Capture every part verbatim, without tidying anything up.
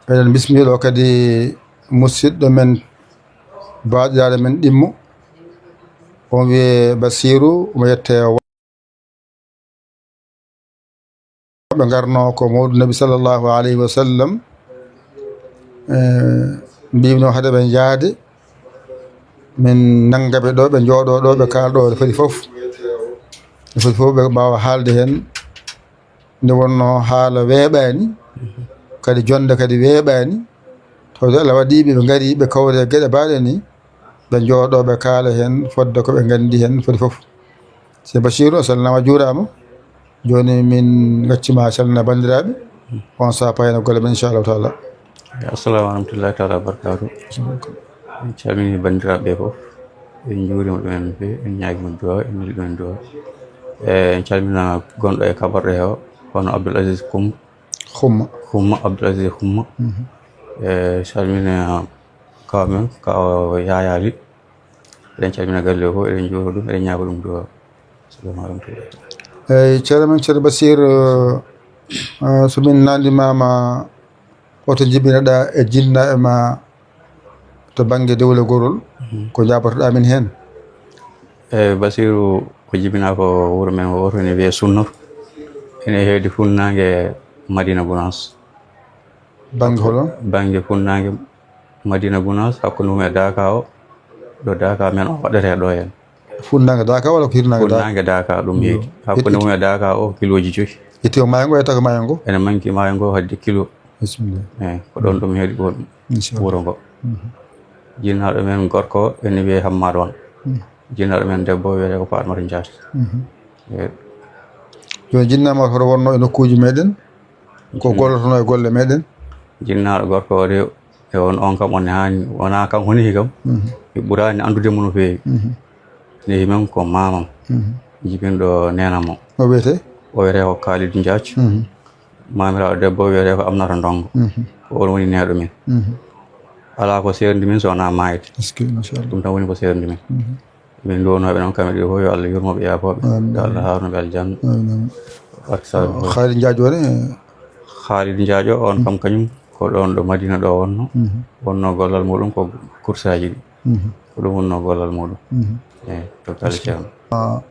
Eɗen bismii ɗo kadi musidɗo men, baaɗiraaɗo men ɗimmo. On wiyee Basiiru, omo yettee Ɓe ngarno ko Mawlud Nabi sallallahu alayhi wa sallam. Eh, mbiymi no hade ɓe njaade, min nannga ɓe ɗo, ɓe njooɗo ɗo, ɓe kaala ɗo, ɓe foti fof. Ɓe foti fof ɓe mbaawa haalde heen. Nde wonno haala weeɓaani, kadi jonnde kadi weeɓaani. Tawde Allah waɗi ɓe, ɓe ngari, ɓe kawri e geɗe baaɗe ni, ɓe njooɗo, ɓe kaala heen, fodde ko ɓe nganndi heen foti fof. Sey Basiiru, a salminaama, a juuraama. Jooni min ngaccima a salmina banndiraaɓe. On sa payna golle men, inchallahu taala. Assalamu warahmatullahi taala wabarakatuh. En calmini banndiraaɓe ɓe fof. En njuurima ɗumen no feewi, en ñaagima duwaaw, en neli ɗumen duwaaw. E, en calmina gonɗo e kaɓorɗe he o, hono Abdoul Aziz Koum-, Xumma. Xumma, Abdoul Aziz Xumma. Mhm. E, calmina kaw men, kaw Yaya Ly. Eɗen calmina galle o fof, eɗen njuura ɗum, eɗen ñaago ɗum duwaaw. Assalamu aleykum. Eyyi, ceerno men, ceerno Basiir, eh, eh, so min nanndimama, hoto jibinoɗa e jinnaaɓe ma to bannge dewle gorol, mhm, ko jaabotoɗa min heen? Eyyi, Basiiru, ko jibinaa ko wuro men o, woto ene wiyee Sunnor. Ene heedi funnaange Madina Gunaas. Bannge holo? Bannge funnaange Madina Gunaas, hakkunde mum e Daaka o, ɗo Daaka men o waɗetee ɗo heen. Funnaange Daaka walla ko hirnaange Daaka? Funnaange Daaka, ɗum heedi. Hakkunde mum e Daaka o, kilooji joyi. Itti o maayo ngo, etta ko maayo ngo? Ene manki maayo ngo hadde kilo. Bisimilla. Eyi, ko ɗoon ɗum heedi ko inchallah. Wuro ngo. Mhm. Jinnaaɗo men gorko o ene wiyee Hammaad Wan. Mhm. Jinnaaɗo men debbo wiyetee ko Fatmata Njaay. Mhm. Eyi. Jooni jinnaaɗo ma hoto wonno e nokkuuji meɗen? Ko gollotono e golle meɗen? Jinnaaɗo gorko o de, e on, on kam, on ne haani, wonaa kam honihi kam. Mhm. Mi ɓuraani anndude mo no feewi. Mhm. Nehi men ko maamam, mhm, jibinɗo neene am o. O wiyetee? O wiyetee ko Khalid Njaaj. Mhm. Maamiraaɗo debbo wiyetee ko Aminata Ndonngo. Mhm. Ko oon woni neeɗo min. Mhm. Alaa ko seerndi min so wonaa maayde. Est-ce que, machallah. Ɗum tan woni ko seerndi min. Mhm. Min nduwanooɓe noon kamɓe ɗiɗo fof, yo Allah yurmo ɓe, yaafo ɓe. Amiin. Yo Allah haarnu ɓe aljanna. Amiin, amiin. Barke saabe fof. Khalid Njaajo ne? Khalid Njaajo, on kam kañum ko ɗoon ɗo Madina ɗo wonno. Mhm. Wonno gollal muɗum ko kursaaji ɗi. Mhm. Ko ɗum wonno gollal muɗum. Mhm. Eyi, to Khalid Ceerno. Ah,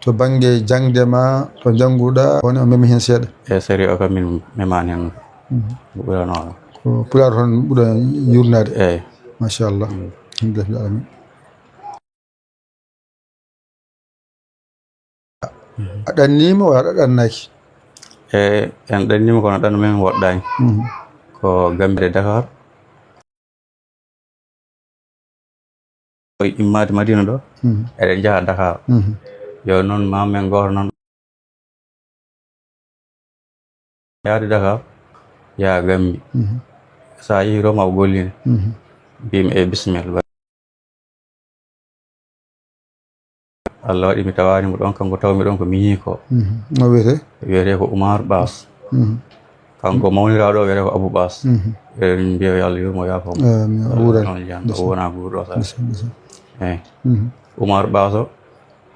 to bannge jaŋde ma, to njannguɗa, woni o memi heen seeɗa? E sérieux o kam min memaani heen. Mhm. Ko ɓurano o. Ko Pulaar toon ɓuri yurnaade? Eyi. Machallah. Mm. Alhamdulillah alamin. A ɗanniima walla a ɗannaaki? E, en ɗanniima kono ɗannu men woɗɗaani. Mhm. Ko Gambie Dakar. Ko immaade Madina ɗo, mhm, eɗen njaha Dakar. Mhm. Yo noon maam men gooto noon. Yaade Dakar, yaha Gambi. Mhm. So a yehii toon, ma o golline. Mhm. Mbiymi, "Eyi, bisimilla." Allah waɗi mi tawaani mo ɗoon, kanko tawmi ɗoon ko miñiiko. Mhm. No wiyetee? Wiyetee ko Umar Baas. Mhm. Kanko mawniraaɗo o wiyetee ko Abu Baas. Mhm. Eɗen mbiya yo Allah yurmo, yaafo mo. Amiin. O wuuran. Ɗoon jan, o wona guurɗo o saabe. Ndesan, ndesan. Eyi. Mhm. Umar Baas o,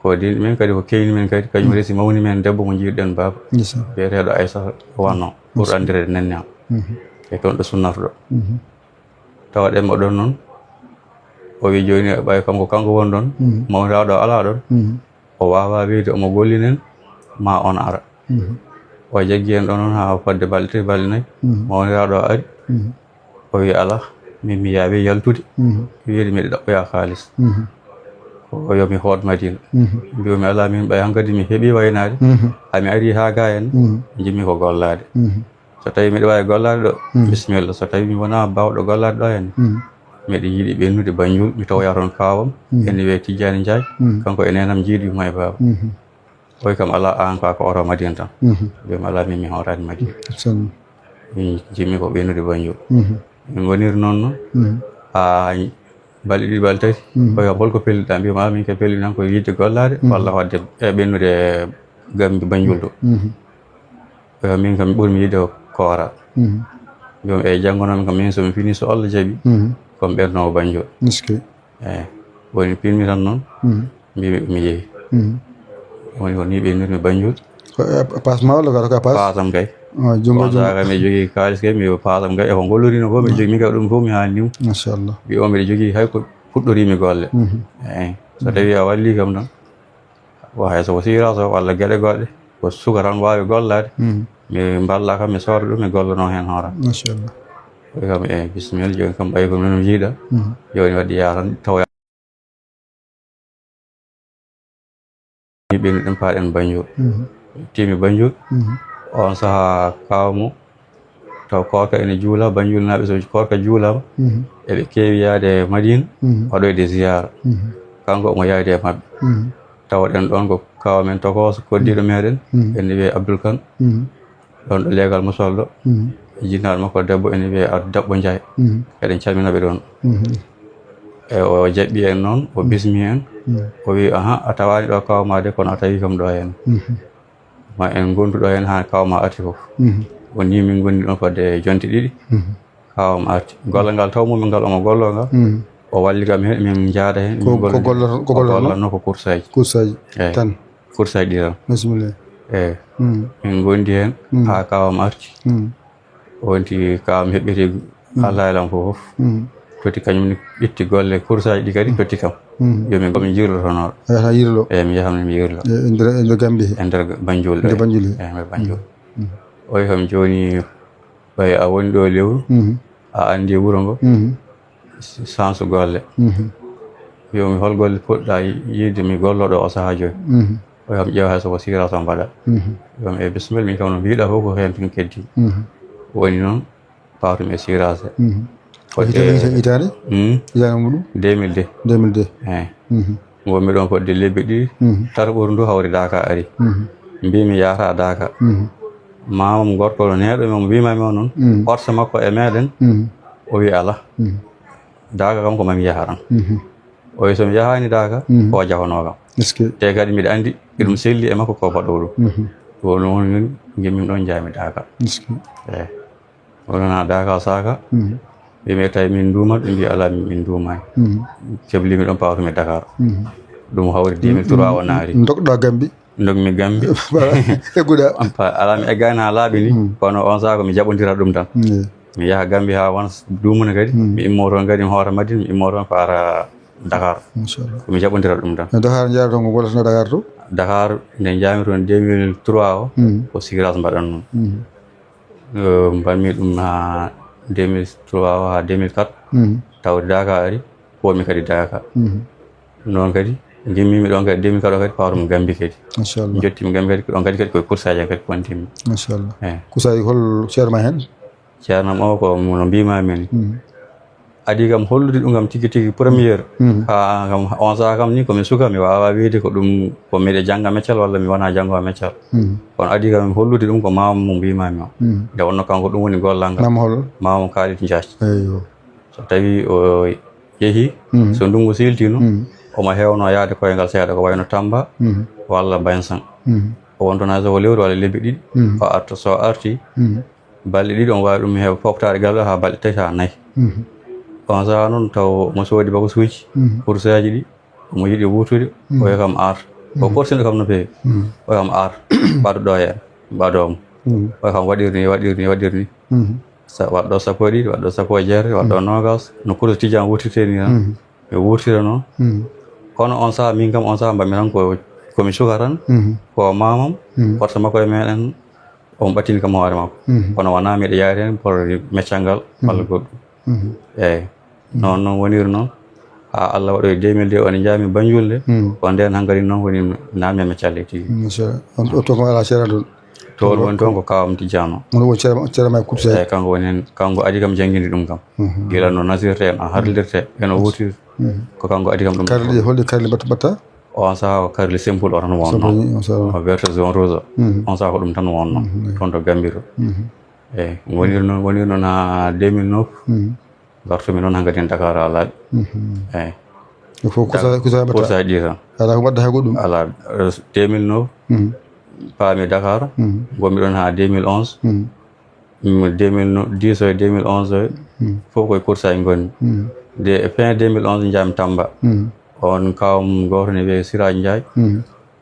ko din men kadi, ko keyni men kadi, kañum, mhm, resi mawni men debbo mo njiiɗen baaba. Ndesan. Biyeteeɗo Aysata Wanno, ɓurɗo, ndesan, anndireede Nenne am. Mhm. E toon ɗo sunnata ɗo. Mhm. Tawaɗen mo ɗoon noon, o wi jooni ɓay kanko, kanko woni ɗoon, mhm, mawniraaɗo o alaa ɗoon. Mhm. O waawaa wiyde omo gollinen, ma on ara. Mhm. O jaggi en ɗo noon haa fodde balɗe tati, balɗe nayi. Mhm. Mawniraaɗo o ari. Mhm. O wi, "Alaa, min mi yaawii yaltude." Mhm. Wiyde miɗo ɗaɓɓoyaa kaalis. Mhm. Ko yo mi hoot Madina. Mhm. Mbiymi, "Alaa, min ɓay hankadi mi heɓii waynaade. Mhm. Haa mi arii haa gaa heen, mhm, njiɗmi ko gollaade." Mhm. So tawii miɗo waawi gollaade ɗo, mhm, bisimilla. So tawii mi wonaa baawɗo gollaade ɗo heen, mhm, miɗo yiɗi ɓennude Banjul, mi tawoya toon kaawam, mhm, ene wiyee Tijjaani Njaay, mhm, kanko e neenam njiidu yumma e baaba. Mhm. O wi kam, "Alaa, aan ko a ko oto Madina tan." Mhm. Mbiymi, "Alaa, min mi hootaani Madina." Machallah. Min njiɗmi ko ɓennude Banjul. Mhm. Min ngoniri noon noon, mhm, haa balɗe ɗiɗi, balɗe tati, mhm, o wi kam, "Hol ko pelliɗaa?" Mbiymi, "Alaa, min kay pelliɗam ko yiɗde gollaade, mhm, walla waɗde e ɓennude Gambi Banjul ɗo." Mhm. Ko min kam, mi ɓurmi yiɗde ko koora. Mhm. Jooni, eyi, janngo noon kam, min so mi finii, so Allah jaɓi, mhm, ko mi ɓernoowo Banjul. Est-ce que? Eyi, woni pinmi tan noon, mbimi mi yehi. Woni ko ni ɓe innirmi Banjul. Ko e paas ma walla ko a paas? Paasam kay. Jungo jungo. Saka mi jogii kaalis kay, mi paasam kay, e ko ngollorino ko mi jogii, min kay ɗum fof mi haani ɗum. Machallah. Mbi o mbiɗa jogii hay ko puɗɗorimi golle. Eyi, so tawi a walli kam tan, wa hay so ko sira so walla geɗe goɗɗe, ko suka tan waawi gollaade. Mi mballa kam, mi sooda ɗum, mi gollano heen hooram. Machallah. Ko kam e bismil, jooni kam ɓay ko noon jiiɗa. Jooni waɗi yaa tan taw ɓe ɗum paaɗen Banjul. Timi Banjul. On saha kawmo taw koorka ene juula, Banjul naaɓe so koorka juulama, eɓe keewi yaade Madina, waɗoyde ziyara. Kanko omo yaadi e maɓɓe. Tawaɗen ɗon ko kaw men tokooso, koddiiɗo meɗen, ene wiyee Abdoul Kane. Ɗon ɗo leegal Musolɗo. E jinnaaɗo makko debbo ene wiyee Abdou Dabbo Ndiaye. Eɗen calmina ɓe ɗon. E o jaɓɓi en noon, o bismi en. O wi, "Aha, a tawaani ɗo kaw ma de, kono a tawi kam ɗo heen. Ma en ngondu ɗo heen haa kaw ma arti fof." O ni min ngondi ɗon fodde jonte ɗiɗi. Kaw am arti. Golle ngal taw mum ngal omo gollo ngal. O walli kam heen, min njaada heen. Ko gollanno ko course aji. Course aji tan. Course aji ɗi tan. Bisimilla. Eyi. Min ngondi heen haa kaw am arti. O wonti kaw am heɓɓiti Allah e lam fof. Foti kañum ni ƴetti golle course aji ɗi kadi totti kam. Yo min ngomi jirlotonooɗo. Eyi, ha yirlo. Eyi, mi yahan mi yirlo. E nder e nder Gambi he. E nder Banjul. Nder Banjul he. Eyi, nder Banjul. O wi kam jooni ɓay a woni ɗo lewru, a anndi wuro ngo, chance golle. Yo mi hol golle poɗɗa yiide mi gollo ɗo o sahaa jooni. O kam ƴeewa hay soko sirasa mbaɗa. Yo mi e bisimilla min kam no mbiɗa fof ko heen tun keddi. Woni noon pawtum e sirasa. Hitaande? Hitaande muɗum? Deux mille deux. Deux mille deux. Eyi. Ngonmi ɗon fodde lebbi ɗiɗi, tata ɓuru ndu hawri Daaka ari. Mbimi yahata Daaka. Mamam gorko no neeɗo mo mbimami o noon, orsa makko e meɗen, o wi ala. Daaka kam ko mami yaha tan. O wi so mi yahani Daaka, ko o jahono kam. Te kadi mbiɗa andi eɗum selli e makko ko baɗɗo ɗum. Ɗum noon ngimmi ɗon jaymi Daaka. Eyi. Wonana Daaka Saaka. Ɓe mbiya tawi min nduumat, ɓe mbiya alaa min, min nduumaani. Keblimi ɗon pawtumi Dakar. Ɗum hawri deux mille trois o naari. Ndokɗa Gambi? Ndokmi Gambi. Egguɗa? Alaa mi eggaani haa laaɓi ni, kono on saha ko mi jaɓondira ɗum tan. Mi yaha Gambi haa wona duumuna kadi, mi immo toon kadi mi hoota Madina, mi immo toon faara Dakar. Ko mi jaɓondira ɗum tan. E Dakar njaara toon ko gollata Dakar to? Dakar nde njaami toon deux mille trois o, ko siras mbaɗan noon. Mbaɗmi ɗum haa deux mille trois o haa deux mille quatre. Tawde Daaka ari, komi kadi Daaka. Noon kadi ngimmimi ɗon kadi deux mille quatre o kadi pawtomi Gambi kadi. Jottimi Gambi kadi ko ɗon kadi kadi koye course aji kadi pontimmi. Machallah. Course aji hol ceerma heen? Ceernam o ko no mbimami ni. Adi kam hollude ɗum kam tigi tigi première. Haa kam on saha kam ni komi suka, mi wawa wiide ko ɗum ko miɗa jannga meccal walla mi wona janngo meccal. Kono adi kam hollude ɗum ko mama mo mbimami o. Nde wonno kanko ɗum woni gollal ngal. Mama hol? Mama Khalid Diagne. Eyyo. So tawi o yehi, so ndungu siltino, omo hewno yaade koyngal seeɗa ko wayno Tamba walla Bainsan. O wontono hay so ko lewru walla lebbi ɗiɗi, o arta, so arti, balɗe ɗiɗi omo wawi ɗum heewa foftade galle haa balɗe tati haa nayi. On saha noon taw omo soodi bakosuuji, kursaji ɗi, omo yiɗi wuurtude, o wiya kam ar. O korsinɗo kam no feewi. O wiya kam ar, mbaɗo ɗo heen, mbaɗomo. O wiya kam waɗir ni, waɗir ni, waɗir ni. Waɗɗo sappo e ɗiɗi, waɗɗo sappo e jeetati, waɗɗo noogas, no kursa tijjan wuurtirte ni tan. Mi wuurtira noon. Kono on saha min kam on saha mbaɗmi tan ko komi suka tan, ko mamam, korsa makko e meɗen, omo ɓattini kam hoore makko. Kono wona miɗa yaari heen pour meccal ngal walla goɗɗum. Eyyi. Noon noon woniri noon. Haa Allah waɗoyi deux mille deux o nde njaami Banjul nde, ko ndeen hankadi noon woni naamne meccal e tigi. Machallah. On toon ko alaa seeɗa toon? Toon woni toon ko kawam Tijjaan o. Woni o ceerma, ceerma e kursa. Eyyi, kanko woni heen, kanko adi kam janngini ɗum kam. Gila no nasirte, no harlirte, e no wuurtirte. Ko kanko adi kam ɗum. Karli, holɗi karli mbatta, mbatta? On saha ko karli simple o tan wonno. Simple, on saha. O vert jaune rouge o. On saha ko ɗum tan wonno. Toon to Gambie to. Eyyi, woniri noon, woniri noon haa deux mille neuf. Gartumi noon hankadi heen Dakar haa laaɓi. Eyyi. Il faut kusa, kusa mbatta. Kusa ɗi tan. Alaa ko mbaɗda haa goɗɗum. Alaa, deux mille neuf. Paami Dakar. Ngonmi ɗoon haa deux mille onze. Deux mille dix o e deux mille onze o fof koye course aji ngonmi. De fin deux mille onze njaami Tamba. On kawam gooto ne wiyee Siraj Ndiaye.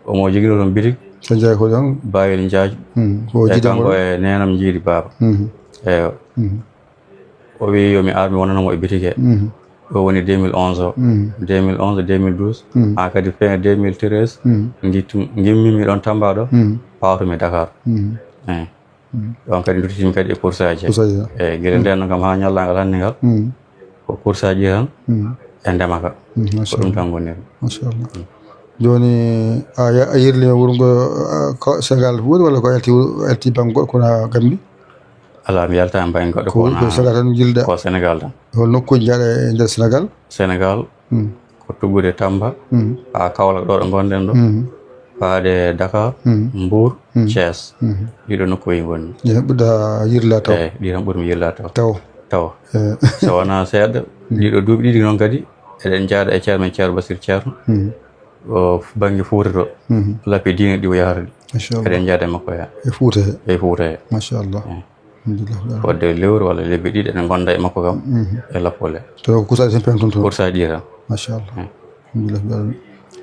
Omo joginoo toon bitik. Siraj Ndiaye ko ɗon? Bayel Ndiaye. Ko e jiiɗe kanko e neenam njiidi baaba. Eyo. O wi yo mi ar mi wonano mo e bitik he. Ɗo woni deux mille onze o. Deux mille onze, deux mille douze, haa kadi fin deux mille treize, ngimmi mi ɗon Tamba ɗo, pawtumi Dakar. Eyi. Ɗon kadi nduttitimi kadi e course aji. Course aji. Eyi, gila nden noon kam haa ñallaagal hannde ngal, ko course aji tan e ndema ka. Ko ɗum tan ngonirmi. Machallah. Jooni a ya- a yirli wuro ngo, a, ko Sénégal woni walla ko yalti wuro- yalti bannge goɗɗo kono a Gambi? Alaa, mi yaltaani bannge goɗɗo ko wonaa ko Sénégal tan njilda. Ko Sénégal tan. Hol nokkuuji njaaɗa e nder Sénégal? Sénégal, ko tuggude Tamba, haa Kaolack ɗo ɗo ngonɗen ɗo, faade Dakar, Mbour, Thiès. Ɗiɗo nokkuuji ngonmi. Ɗi tan ɓurɗa yirla taw? Eyi, ɗi tan ɓurmi yirla taw. Taw? Taw. So wonaa seeɗa, ɗiɗo duuɓi ɗiɗi noon kadi, eɗen njahda e ceerno men Ceerno Basir Ceerno. O bannge Fuuta to. Lappi diine ɗi o yahata ɗi. Machallah. Eɗen njahda e makko he. E Fuuta he? E Fuuta he. Machallah. Alhamdulillah. Fodde lewru walla lebbi ɗiɗi eɗen ngonda e makko kam e lappole. To ko kursaaji tan peen toon toon? Kursaaji ɗi tan. Machallah. Alhamdulillah.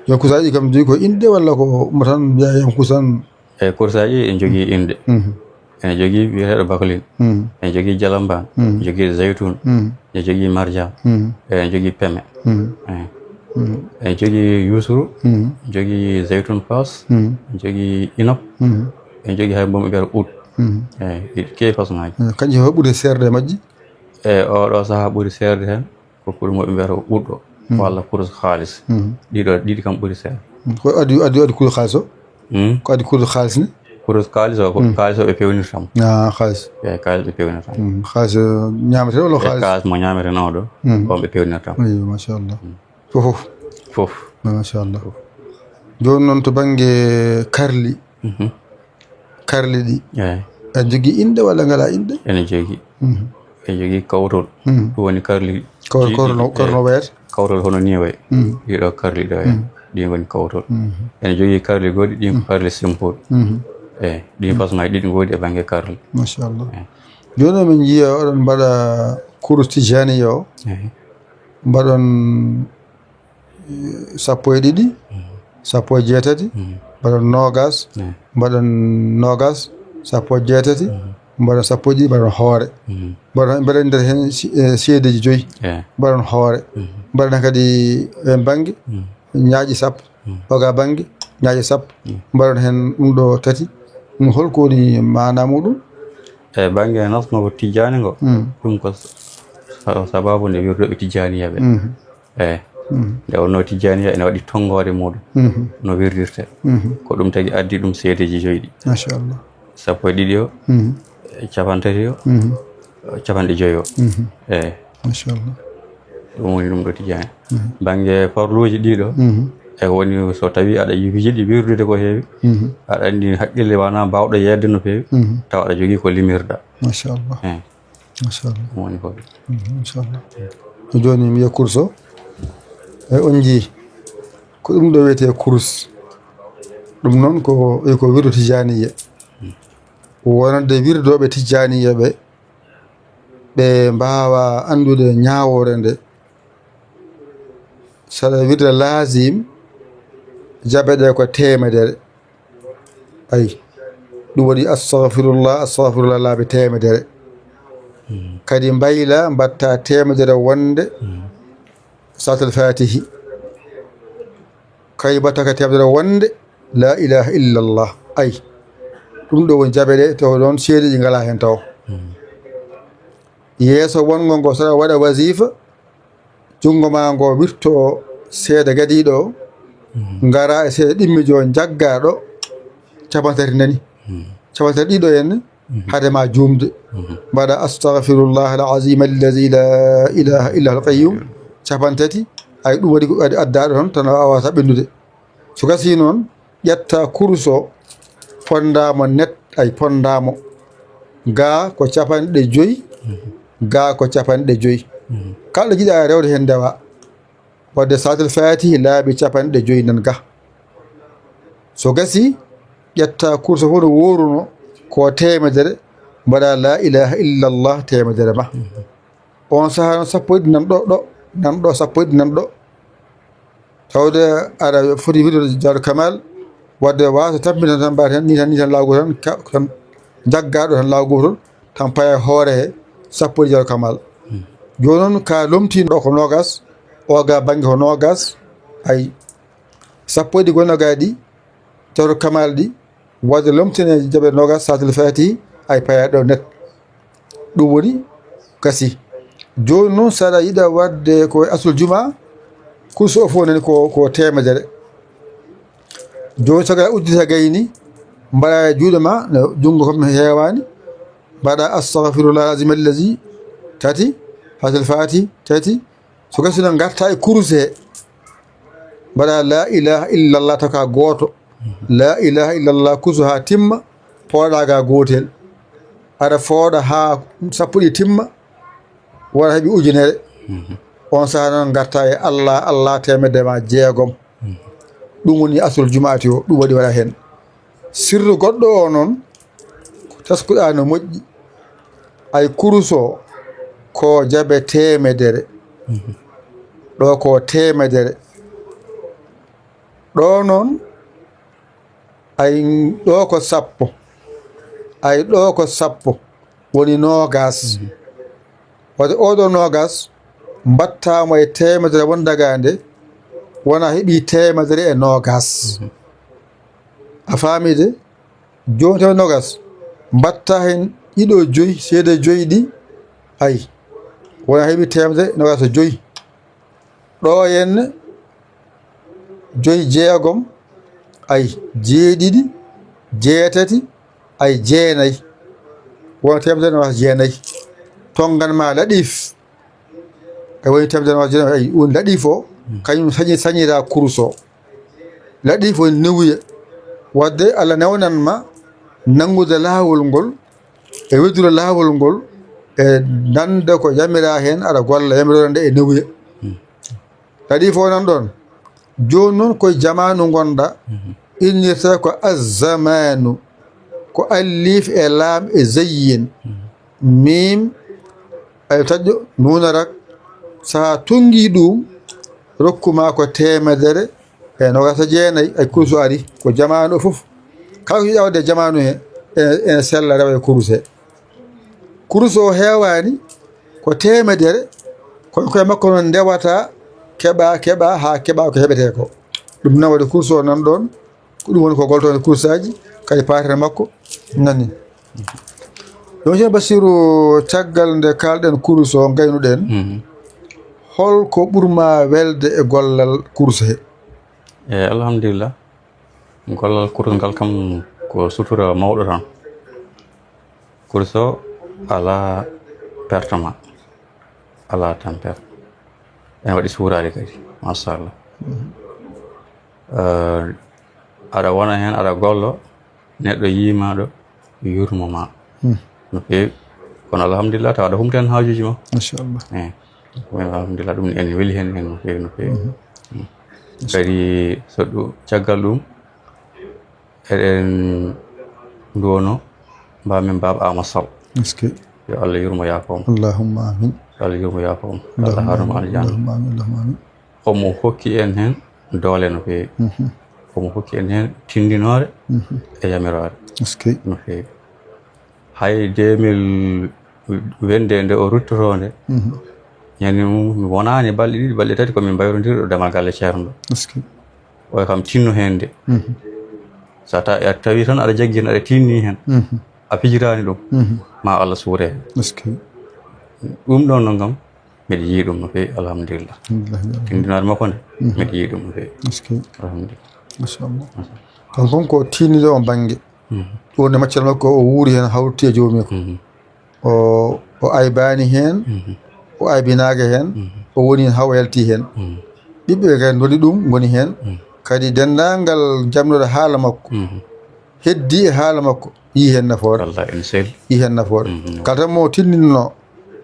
Yo kursaaji ɗi kam jogi ko innde walla ko mo tan mbiya hen kursan? E kursaaji en jogii innde. Ene jogii wiyeteeɗo Baklin. Ene jogii Jalambaan. Ene jogii Zaytun. Ene jogii Marjaan. Ene jogii Peme. Eyi. Ene jogii Yuusuru. Ene jogii Zaytun Paas. Ene jogii Inop. Ene jogii hay mbo ɓe mbiyata Ut. Eyi, ɗi keewi façon ngaji. Eyi, kanji fof ɓuri seerde e majji? Eyi, oɗo sahaa ɓuri seerde heen ko kurus mo ɓe mbiyata ko ɓurɗo, walla kurus kaalis. Ɗiɗo, ɗiɗi kam ɓuri seer. Ko addi, addi, addi kurus kaalis o? Ko addi kurus kaalis ni? Kurus kaalis o, ko kaalis o ɓe pewnirta mo. Ah, kaalis. Eyi, kaalis ɓe pewnirta mo. Kaalis, eh, ñaametee walla kaalis? Kaalis mo ñaametee o ɗo, on ɓe pewnirta mo. Eyi, machallah. Fof, fof. Fof. Machallah. Jooni noon to bannge karli, karli ɗi. Eyi. Ene jogii innde walla ngalaa innde? Ene jogii. Ene jogii kawtol. Ɗum woni karli. Kaw- kawtol no- kawtol no wayata? Kawtol hono nii wayi. Ɗiɗo karli ɗo, eyi. Ɗi ngoni kawtol. Ene jogii karli goɗɗi, ɗin ko karli simple. Eyi, ɗin façon ngaji ɗiɗi ngoodi e bannge karli. Machallah. Eyi. Jooni min njiya oɗon mbaɗa kurus tijaniya o. Eyi. Mbaɗon sappo e ɗiɗi, sappo e jeetati, mbaɗon noogas, mbaɗon noogas, sappo e jeetati, mbaɗon sappo e ɗiɗi, mbaɗon hoore. Mbaɗon, mbaɗon nder heen si- eh, seedeeji joyi, mbaɗon hoore. Mbaɗon kadi e bannge ñaaƴi sappo, oga bannge ñaaƴi sappo, mbaɗon heen ɗum ɗo tati. Ɗum holko woni maana muɗum? E bannge nasngo tijjaani ngo, ɗum ko sa- sababu nde wirduɓe tijjaaniyaɓe. Eyi. Nde wonno tijjaaniya ene waɗi tonngoode muɗum no wirdirte. Ko ɗum tagi addi ɗum seedeeji joyi ɗi. Machallah. Sappo e ɗiɗi o, e capanɗe tati o, e capanɗe joyi o. Eyi. Machallah. Ɗum woni ɗum ɗo tijjaani. Bannge farluuji ɗiɗo, e woni so tawi aɗa yiɗi wirdude ko heewi, aɗa anndi haqqille wona baawɗo yeeyde no feewi, tawa aɗa jogii ko limirɗa. Machallah. Eyi. Machallah. Ɗum woni ko. Machallah. Jooni mi wiya kurus o. E on njii ko ɗum ɗo wiyetee kurus. Ɗum noon ko, e ko wirdu tijaniya. Wonande wirdooɓe tijaniya ɓe, ɓe mbaawa anndude ñaawoore nde. Saɗa wirda laazim, jaɓe ɗe ko teemedere. Ayi, ɗum waɗi astahfirullah, astahfirullah laabi teemedere. Kadi mbayla mbatta teemedere wonde salatul fatihi. Kadi mbatta ka teemedere wonde la ilaha illallah. Ayi, ɗum ɗo woni jaɓe ɗe, taw ɗoon seedeeji ngalaa heen taw. Yeeso wonngo ngo saɗa waɗa wasifa, junngo ma ngo wirto seeɗa gadiiɗo o, ngara e seeɗa ɗimmijo, njagga ɗo, capanɗe tati nani. Capanɗe tati ɗiɗo en, hade ma juumde. Mbaɗa astahfirullah al azim allazi la ilaha illa huwal qayyum, capanɗe tati, ay ɗum waɗi ko adda ɗo tan, tan a wawa saɓɓindude. So gasii noon, ƴetta kurus o, ponndaa mo net, ay ponndaa mo ga ko capanɗe joyi, ga ko capanɗe joyi. Kala ɗo njiɗa rewde heen ndewa. Waɗde salatul fatihi laabi capanɗe joyi nan ga. So gasii, ƴetta kurus o fof no wooruno ko teemedere, mbaɗa la ilaha illallah teemedere ma. On sahaa noon sappo e ɗiɗi nan ɗo, ɗo, Nanɗo sappo e ɗiɗi nanɗo. Tawde aɗa foti wiɗde Jawharatul Kamal, wadde waasa tampinta tan mbaɗa heen, ni tan, ni tan laawol tan, ka-, tan jaggaɗo tan laawol tan, paya hoore he sappo e ɗiɗi Jawharatul Kamal. Jooni noon ka lomtiiɗo ko noogas, o ga bannge ko noogas, ay, sappo e ɗiɗi gonno ga ɗi, Jawharatul Kamal ɗi, wadde lomtine jaɓe noogas Salaatul Faatihi, ay paya ɗo net. Ɗum woni kasi. Jooni noon, so aɗa yiɗa waɗde ko e asul juma, kursu o fof nani ko, ko teemedere. Jooni, so a uddita gayni, mbaɗa e juuɗe ma, no junngo kam heewaani, mbaɗa astagfirullah al-azim allazi tati, Salaatul Faatihi tati, so gasi noon, ngarta e kurus he, mbaɗa la ilaha illallah, taw ka gooto. La ilaha illallah, kusu haa timma, pooɗa ga gootel. Aɗa fooɗa haa sappo ɗi timma, wona heɓi ujunere. On saha noon, ngarta e Allah, Allah teemedde ma jeegom. Ɗum woni asul jumaati o, ɗum waɗi waɗa heen. Sirru goɗɗo o noon, ko taskuɗa no moƴƴi. Ay kurus o, ko jaɓe teemedere. Ɗo ko teemedere. Ɗo noon, ay ɗo ko sappo. Ay ɗo ko sappo. Woni noogas. Wadde oɗo noogas, mbattaamo e teemedere won dagaande, wona heɓi teemedere e noogas. A faami de? Jooni tawi noogas, mbatta heen ɗiɗo joyi, seede joyi ɗi, ay, wona heɓi teemedere noogas e joyi. Ɗo henne, joyi jeegom, ay, jeeɗiɗi, jeetati, ay, jeenay. Wona teemedere noogas jeenay. Tonngan ma laɗif. E woni teemedere noogas jeenay, ay, woni laɗif o, kañum sañi-, sañira kurus o. Laɗif woni newuye. Wadde Allah newnan ma nanngude laawol ngol, e weddude laawol ngol, e nande ko yamira heen, aɗa golla yamiroore nde e newuye. Kadi fof nan ɗoon. Jooni noon koye jamaanu ngonɗa, innirta ko azzamaanu, ko alliif e laam e zayyin, miim, alif taƴƴo, nuuna rak, sahaa tunngi ɗum, rokku ma ko teemedere e noogaas e jeenay, ay kursu ari, ko jamaanu o fof. Kala ko yiɗaa waɗde e jamaanu he, ene, ene sella rewa e kurus he. Kurus o heewaani, ko teemedere, kono koye makko noon ndewata, keɓa, keɓa, haa keɓa ko heɓetee ko. Ɗum noon waɗi kurus o nan ɗoon, ko ɗum woni ko goltoonde kurusaaji, kadi paatere makko nani. Ɗum Ceerno Basiru, caggal nde kaalɗen kurus o, ngaynuɗen, hol ko ɓurma welde e gollal kurus he? Eey, alhamdulillah. Gollal kurus ngal kam ko sutura mawɗo tan. Kurus o alaa pertement, alaa tampere. Ene waɗi suuraade kadi, machallah. Eh, aɗa wona heen, aɗa gollo, neɗɗo yiima ɗo, yurmo ma. Hmm. No feewi. Kono alhamdulillah, tawa aɗa humta heen haajuuji ma. Machallah. Eh, alhamdulillah, ɗum ene weli heen, heen no feewi, no feewi. Hmm. Kadi so ɗum, caggal ɗum, eɗen nduwono mbaamin Baaba Aama Sow. Est-ce que? Yo Allah yurmo yaafo mo. Allahumma amin. Yo Allah yurmo yaafo mo. Yo Allah haarnu mo aljanna. Allahumma amin, Allahumma amin. Omo hokki en heen doole no feewi. Mhm. Omo hokki en heen tinndinoore, mhm, e yamiroore. Est-ce que? No feewi. Hay deux mille vingt-deux nde o ruttotoo nde, mhm, ñande mum mi wonaani balɗe ɗiɗi, balɗe tati ko min mbayrondirɗo damal galle Ceerno ɗo. Est-ce que? Oya kam tinno heen de. Mhm. So a ta-, a tawi tan aɗa jaggi heen, aɗa tinni heen, mhm, a fijiraani ɗum, mhm, ma Allah suure heen. Est-ce que? Ɗum ɗoon noon kam, mbeɗa yiyi ɗum no feewi, alhamdulillah. Alhamdulillah. Tinndinaare makko nde, mhm, mbeɗa yiyi ɗum no feewi. Est-ce que? Alhamdulillah. Machallah. Kanko kon ko tinniiɗo on bannge. Mhm. Ɗum wonde maccal makko o wuuri heen hawti e joomi ko. Mhm. O, o aybaani heen, mhm, o aybinaaka heen, mhm, o woni heen haa o yalti heen. Mhm. Ɓiɓɓe ɓe kadi ndoni ɗum, ngoni heen. Mhm. Kadi denndaangal jamnooɗo haala makko, mhm, heddii e haala makko, yii heen nafoore. Wallahi, ene selli. Yii heen nafoore. Mhm. Kala tan mo tinndinno,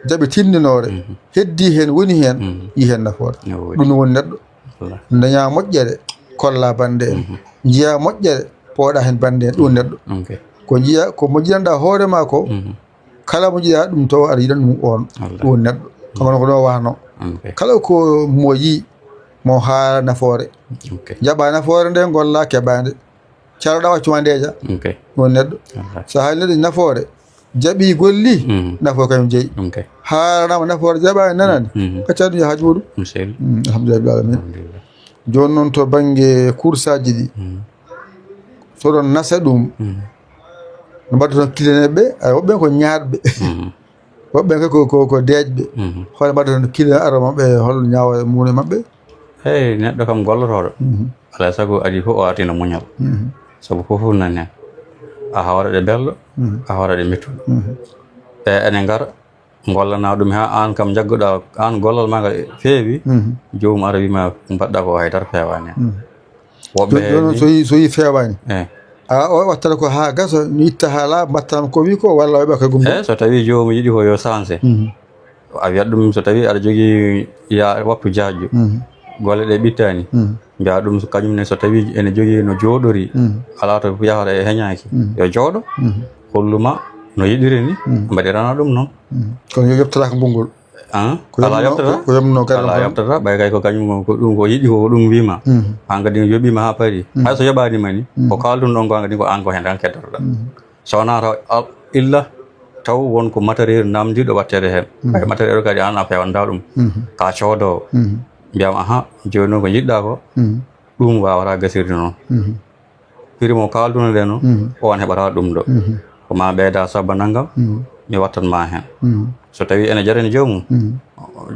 jaɓi tinndinoore, mhm, heddii heen, woni heen, mhm, yii heen nafoore. No woodi. Ɗum woni neɗɗo. Wallahi. Dañaa moƴƴere, kollaa bannde en. Mhm. Njiyaa moƴƴere, pooɗaa heen bannde en. Ɗum neɗɗo. Ok. Ko njiya-, ko mo njiyanɗaa hoore maa ko, mhm, kala mo njiɗaa ɗum tawa aɗa yiɗan ɗum oon. Wallahi. Ɗum woni neɗɗo. Kanko noon ko ɗum o wahnoo. Ok. Kala ko mo yii, mo haara nafoore. Ok. Jaɓa nafoore nde, golla keɓaande. Caroɗa waccuma ndeeja. Ok. Won neɗɗo. Aha. So haali neɗɗo nafoore, jaɓi golli, Mhm. nafoore kañum jeyi. Ok. Haaranama nafoore jaɓaani nanaani. Mhm. Accaa ɗum yaha haaju muɗum. Ɗum seri. Mm, alhamdulillah rabbil alamin. Alhamdulillah. Jooni noon to bannge kursaaji ɗi, Mhm. so ɗon nasa ɗum, Mhm. no mbaɗa toon kileneeɓe, ay woɓɓe ko ñaatɓe. Mhm. Woɓɓe ko, ko, ko, ko deeƴɓe. Mhm. Hoore mbaɗa toon kilen aro maɓɓe, hol ñaawo mum e maɓɓe? Hey, neɗɗo kam gollotooɗo. Mhm. Alaa e sago adii fof o artina muñal. Mhm. Sabu fof fof nani heen. A hawra ɗe belɗo, Mhm. a hawra ɗe mettuɗo. Mhm. E ene ngara, ngollana ɗum haa aan kam njagguɗaa, aan gollal maa ngal feewi, Mhm. joomum ara wiima ko mbaɗɗaa ko hay dara feewaani heen. Mhm. Woɓɓe Jo-, jooni heen so yi-, so yi feewaani. Eh. A o wattata ko haa gasa, mi itta haa laaɓa, mbaɗtam ko wi ko, walla o yoɓa ko gumbo. Eh, so tawii joomum yiɗi ko yo sanse. Mhm. A wiyat ɗum so tawii aɗa jogii ya wattu jaajjo. Mhm. Golle ɗe ɓittaani. Mhm. Mbiya ɗum so kañum ne so tawii ene jogii no jooɗori. Mhm. Alaa to yahata e heñaaki. Mhm. Yo jooɗo. Mhm. Holluma no yiɗiri ni. Mhm. Mbaɗirana ɗum noon. Mhm. Kono yo yoɓtata ko mbonngol. An? Ko alaa yomno, yoɓtata? Ko, ko yomno kadi alaa ɗum. Yoɓtata, ɓay kay ko kañum ko ɗum ko yiɗi ko ɗum wiima. Mhm. An kadi yoɓiima haa paari. Mhm. Hay so yoɓaani ma ni, Mhm. ko kaalduno ɗon ko an kadi ko an ko heen tan keddotoɗaa. Mhm. So wonaa taw al-, illa taw won ko matériel namdiiɗo waɗteede heen. Mhm. Ɓay matériel o kadi an a feewanta ɗum. Mhm. Ka coodoowo. Mhm. Mbiyam, aha, jooni noon ko njiɗɗaa ko, Mhm. ɗum waawata gasirde noon. Mhm. Prix mo kaalduno ɗen o, Mhm. o on heɓata ɗum ɗo. Mhm. Ko ma ɓeyda sabba nanngam, Mhm. mi wattan ma heen. Mhm. So tawii ene jarani joomum, Mhm.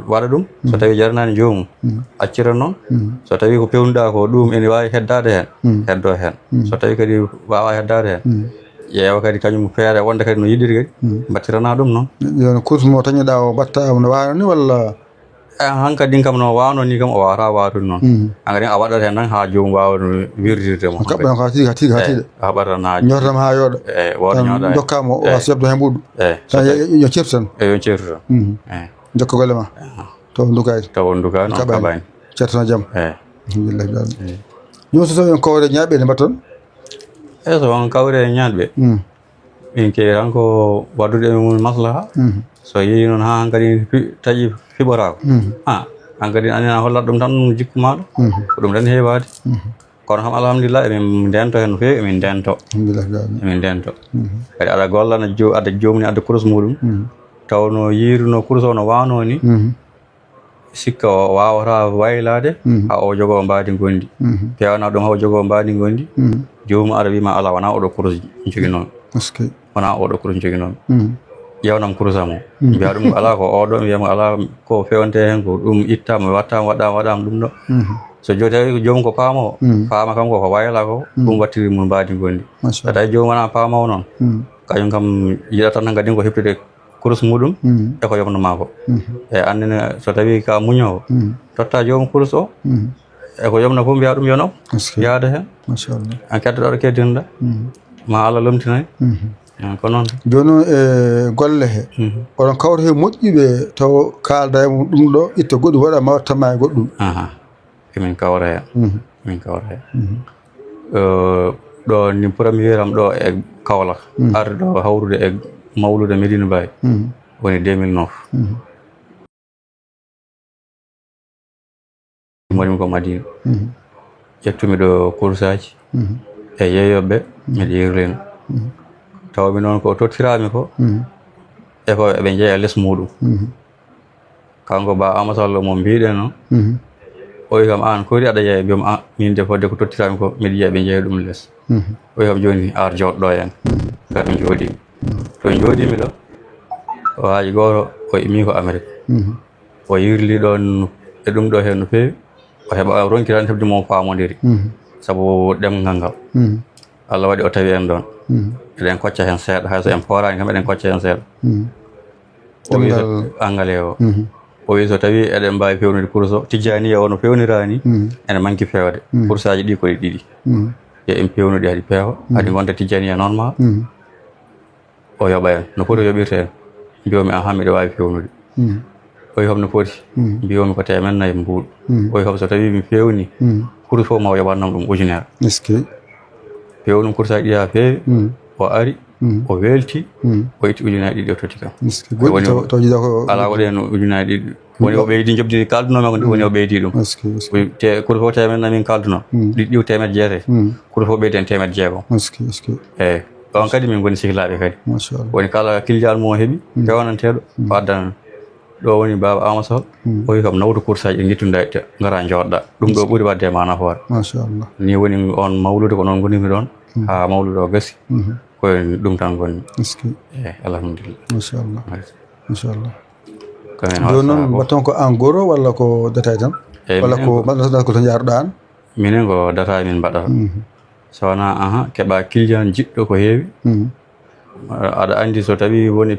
waɗa ɗum. So Mhm. tawii jaranaani joomum, Mhm. accira noon. Mhm. So tawii ko peewnuɗaa ko ɗum ene waawi heddaade heen, Mhm. heddoo heen. Mhm. So tawii kadi waawaa heddaade heen, Mhm. ƴeewa kadi kañum feere wonde kadi no yiɗiri kadi, Mhm. mbattirana ɗum noon. Yo no course mo tañoɗaa o mbatta no waawno ni walla? Eh, hankadi kam no waawno ni kam o waawata waawtude noon. Mhm. Hankadi a waɗat heen tan haa joomum waawa no wirdirde mo. Kaɓɓa hankadi. Ko haa tigi, haa tigi, haa tigi. Eh, a haɓat tan haa Ñootama haa yooɗa. Eh, wooda tan ñooɗa. Ndokkaa mo o Eh. wasa yoɓde heen mbuuɗu. Eh, so Tan tawi yo, yo, yo ceertu tan. Eh, yo ceertu tan. Mhm. Eh. Jokka golle ma. Eh. Taw ndukaani. Taw ndukaani, on kaɓaani. Kaɓaani. Ceertana jam. Eh. Alhamdulillah. Eh. Jooni so tawi on kawre ñaaɓe ne mbatton? Eh, so on kawre ñaaɓe. Mm. Min keewi tan ko waɗude e mum maslaha. Mhm. So yehi noon haa hankadi fi-, taƴi fiɓoraako. Mhm. Ah, hankadi anina hollat ɗum tan jikku maaɗa. Mhm. Ko ɗum tan heewaade. Mhm. Kono kam alhamdulillah emin ndento heen no feewi, emin ndento. Alhamdulillah. Emin ndento. Mhm. Kadi aɗa gollana jo-, aɗa joomni adda kurus muɗum. Mhm. Taw no yiiruno kurus o no waawno ni. Mhm. Sikka o waawata waylaade Mhm. haa o jogoo mbaadi ngonndi. Mhm. Peewna ɗum haa o jogoo mbaadi ngonndi. Mhm. Joomum ara wiima alaa, wonaa oɗo kurus joginoo. Est-ce que? Wonaa oɗo kurus joginoo. Mhm. Ƴeewnam kurus am o. Mhm. Mbiya ɗum alaa ko oɗo, mbiya mo alaa ko feewnte heen, ko ɗum ittaama, wattaama, waɗaama, waɗaama ɗum ɗo. Mhm. So jo-, tawi ko joomum ko paamoowo, Mhm. faama kam ko ko wayla ko, Mhm. ɗum wattiri mum mbaadi ngonndi. Machallah. So tawi joomum wonaa paamoowo noon, Mhm. kañum kam yiɗata tan kadi ko heɓtude kurus muɗum Mhm. e ko yomno maa ko. Mhm. E anndene so tawii ka muñoowo, Mhm. totta joomum kurus o, Mhm. e ko yomno fof mbiya ɗum yo naw, Est-ce que? Yaada heen. Machallah. An keddoɗo ɗo keddinɗa, Mhm. ma Allah lomtinay. Mhm. Eh, ko noon. Jooni noon e golle he, Mhm. oɗon kawra he moƴƴuɓe taw kaalda e mum ɗum ɗo, itta goɗɗum waɗa ma watta ma e goɗɗum. Aha. Emin kawra heen. Mhm. Emin kawra heen. Mhm. Eh, ɗo ni premier am ɗo e Kaolack. Mhm. Arde ɗo hawrude e mawlude Medina Baye. Mhm. Woni deux mille neuf. Mhm. Moni ko Madina. Mhm. Ƴettumi ɗo kursaaji Mhm. e yeeyoɓe, Mhm. miɗo yirlina. Mhm. Tawmi noon ko tottirami ko, Mhm. e ko eɓe jeeya les muɗum. Mhm. Kanko ba Amadou Sall mo mbiɗen o, Mhm. o wi kam, "An kori aɗa yeeya?" Mbiyam, "Ah, min de fodde ko tottirami ko, miɗo yiya ɓe jeeya ɗum les." Mhm. O wi kam, "Jooni ar jooɗɗo en." Mhm. Ngar mi jooɗi. Mhm. To jooɗimi ɗo, o haaji gooto, o immi ko Amérique. Mhm. O yirli ɗon e ɗum ɗo heen no feewi. O heɓa, o ronki tan heɓde mo faamodiri. Mhm. Sabu ɗemngal ngal. Mhm. Allah waɗi o tawi en ɗon. Mhm. Eɗen kocca heen seeɗa, hay so en pooraani kam eɗen kocca heen seeɗa. Mhm. O wi so Ɗemngal angale o. Mhm. O wi so tawi eɗen mbaawi fewnude kurus o, tijjaniya o no fewniraani, Mhm. ene manki feewde. Mhm. Kursaaji ɗi ko ɗi ɗiɗi. Mhm. Yo en pewnu ɗi hadi peewa, Mhm. hadi ngonta tijjaniya normal. Mhm. O yoɓa en. No foti o yoɓirta en? Mbiyoomi, "Ahan, miɗo waawi fewnude." Mhm. O wi, "Hol no foti?" Mhm. Mbiyoomi, "Ko teemen nayi mbuuɗu." Mhm. O wi, "Hol so tawii mi fewni, Mhm. kurus fof ma o yoɓan nam ɗum ujunere." Est-ce que? Pewnum kursaaji ɗi haa feewi, Mhm. o ari, Mhm. O welti, mhm, o itti ujunaaji ɗiɗi o totti kam. Est-ce que goɗɗi woni taw, taw jiɗa ko alaa, waɗi heen ujunaaji ɗiɗi. Woni o ɓeydi njoɓdi kaldunoo ma ko, woni o ɓeydi ɗum. Est-ce que, est-ce que? Te, kono fof teemeɗɗe na min kaldunoo. Mhm. Ɗi, ɗiw teemeɗɗe jeetati. Mhm. Kono fof ɓeydi en teemeɗɗe jeegom. Est-ce que, est-ce que? Eeyi. On kadi min ngoni sehilaaɓe kadi. Machallah. Woni kala kiljaal mo o heɓi, mhm, fewnanteeɗo, mhm, o addan. Ɗo woni Baaba Aama Sow. Hmm. O wi kam, nawtu kursaaji ɗi, ngettunɗaa e te-, ngara njooɗɗaa. Ɗum ɗo ɓuri waɗde e ma nafoore. Machallah. Ni woni on mawlude ko noon ngonirmi ɗoon, hmm, haa mawlude o gasi. Mhm. Ko e ɗum tan ngonmi. Est-ce que? Eeyi, alhamdulillah. Machallah. Merci. Machallah. Ko heen. Jooni noon, mbaɗton ko en gros walla ko détail tan? Eeyi, walla minen ko, ko mbaɗɗon ko to njahruɗaa aan? Minen ko détail min mbaɗata. Mhm. So wonaa, aha, keɓa client jiɗɗo ko heewi. Mhm. Aɗa anndi so tawii woni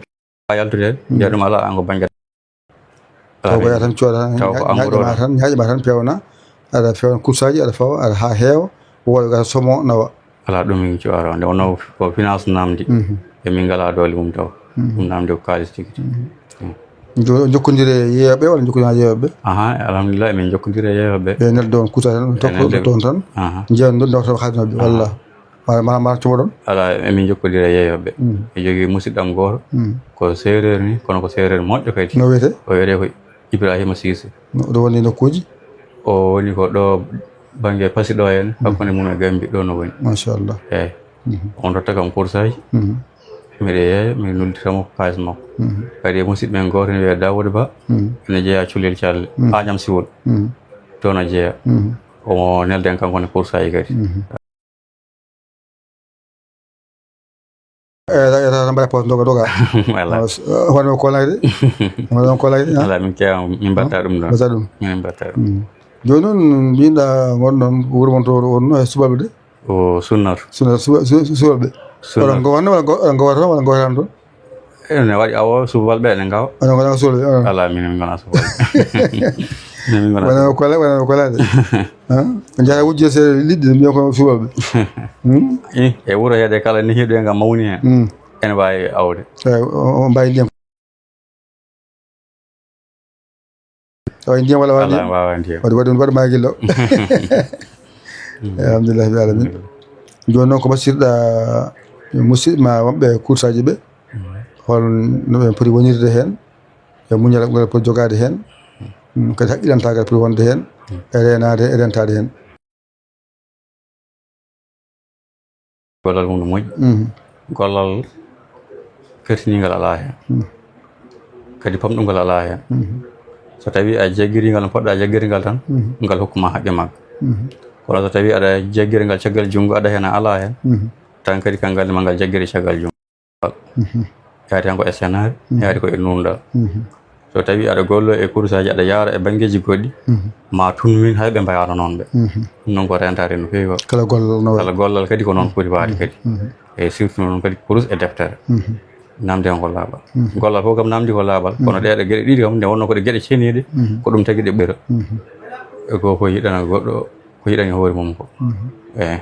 a yaltude, mhm, mbiya ɗum alaa, aan ko bannge. Taw ko yaa tan cooda tan, taw ko ñaaƴa ma tan, ñaaƴa ma tan, peewna, aɗa feewna kursaaji, aɗa fawa, aɗa haa heewa, wooɗa gasa somo nawa. Alaa, ɗum min cuwata, nde wonno ko finance namdi, mhm, e min ngalaa doole mum taw. Mhm. Ɗum namdi ko kaalis tigi tigi. Mhm. Mm. Jo-, jokkondire e yeeyooɓe walla jokkondire e yeeyooɓe? Aha, alhamdulillah, emin jokkondire e yeeyooɓe. Ɓe nelda on kursaaji tan, ɓe tokko nelda toon tan, aha, njeya ɗum, nawta haalinoɓe, aha, walla? Mara, mara, mara cuɓoɗon? Alaa, emin njokkondira e yeeyooɓe. Mm. Mi jogii musidɗo am gooto, mm, ko seereer ni, kono ko seereer moƴƴo kadi. No wiyetee? O wiyetee ko Ibrahima Siise. No, ɗo woni nokkuuji? O woni ko ɗo bannge Pasi ɗo heen, mm, hakkunde mum e Gambi ɗo no woni. Machallah. Eeyi. Mhm. On totta kam kursaaji. Mhm. Miɗo yeeya, miɗo noddita mo ko kaalis makko. Mhm. Kadi e musidɗo men gooto ne wiyee Daawuda Ba, mhm, ene jeyaa Culel Calle, mhm, Añam Siwol. Mhm. Toon o jeyaa. Mhm. Omo nelda en kanko ne kursaaji kadi. Mhm. Eeyi, eeyi, eeyi, mbaɗa poos doga, doga. Voilà. Hono ko laayde? Hono ko laayde, ha? Alaa, min keewa, min mbaɗta ɗum ɗon. Mbaɗta ɗum? Min mbaɗta ɗum. Mm. Jooni noon, mbiɗa won ɗon, wuro mon to wonno e subalɓe de? O Sunnar. Sunnar, suba-, su-, su-, subalɓe. Sunnar. Wala ngo wanno, wala ngo, wala ngo wata, wala ngo wata ɗon? Ene waɗi awo subalɓe ene ngawa. Wala ngo wata subalɓe, ah. Alaa, min, min ngona subalɓe. Min, min ngona subalɓe. Wala ko la-, wala ko laayde. Ha? Njaha wujje seeɗa liɗɗi, mbiya ko subalɓe. Hmm? Eh, e wuro heede kala ni hiɗo ngam mawni hen. Hmm. Ene waawi awde. Eh, o, o mbaawi ndiyam. Tawa ndiyam wala, wala ndiyam? Alaa, waawa ndiyam. Waɗi, waɗi, waɗi maa gillo. Mm. Alhamdulillah, rabbil alamin. Mm. Jooni noon, ko basirɗa musidɓe ma wonɓe kursaaji ɓe? Mm. Hol no ɓe poti wonirde heen? E muñal ngal poti jogaade heen? Mm, kadi haqqilantaagal poti wonde heen? Mm. E reenaade, e rentaade heen? Gollal mum no moƴƴi. Mhm. Gollal kertiniingal alaa heen. Mhm. Kadi pamɗungal alaa heen. Mhm. So tawii a jaggirii ngal no poɗɗa jaggirde ngal tan, mhm, ngal hokku ma haqqe maggal. Mhm. Kono so tawii aɗa jaggira ngal caggal junngo, aɗa heen a alaa heen, mhm, tan kadi kangal ne ma ngal jaggire caggal junngo. Mhm. Yaadi tan ko e senaare, mhm, yaadi ko e nuunɗal. Mhm. So tawii aɗa golloo e kursaaji, aɗa yaara e banngeeji goɗɗi, mhm, ma tun min hay ɓe mbayaano noon ɓe. Mhm. Ɗum noon ko rentaade no feewi ko. Kala gollal no wayi. Kala gollal kadi ko noon foti waade kadi. Mhm. E surtout noon kadi kurus e deftere. Mhm. Namde on ko laaɓal. Mhm. Gollal fof kam namdi ko laaɓal, kono, mhm, ɗee ɗo geɗe ɗiɗi kam nde wonnoo ko ɗe geɗe ceniiɗe, mhm, ko ɗum tagi ɗe ɓura. Mhm. E ko, ko yiɗana goɗɗo, ko yiɗani hoore mum ko. Mhm. Eeyi.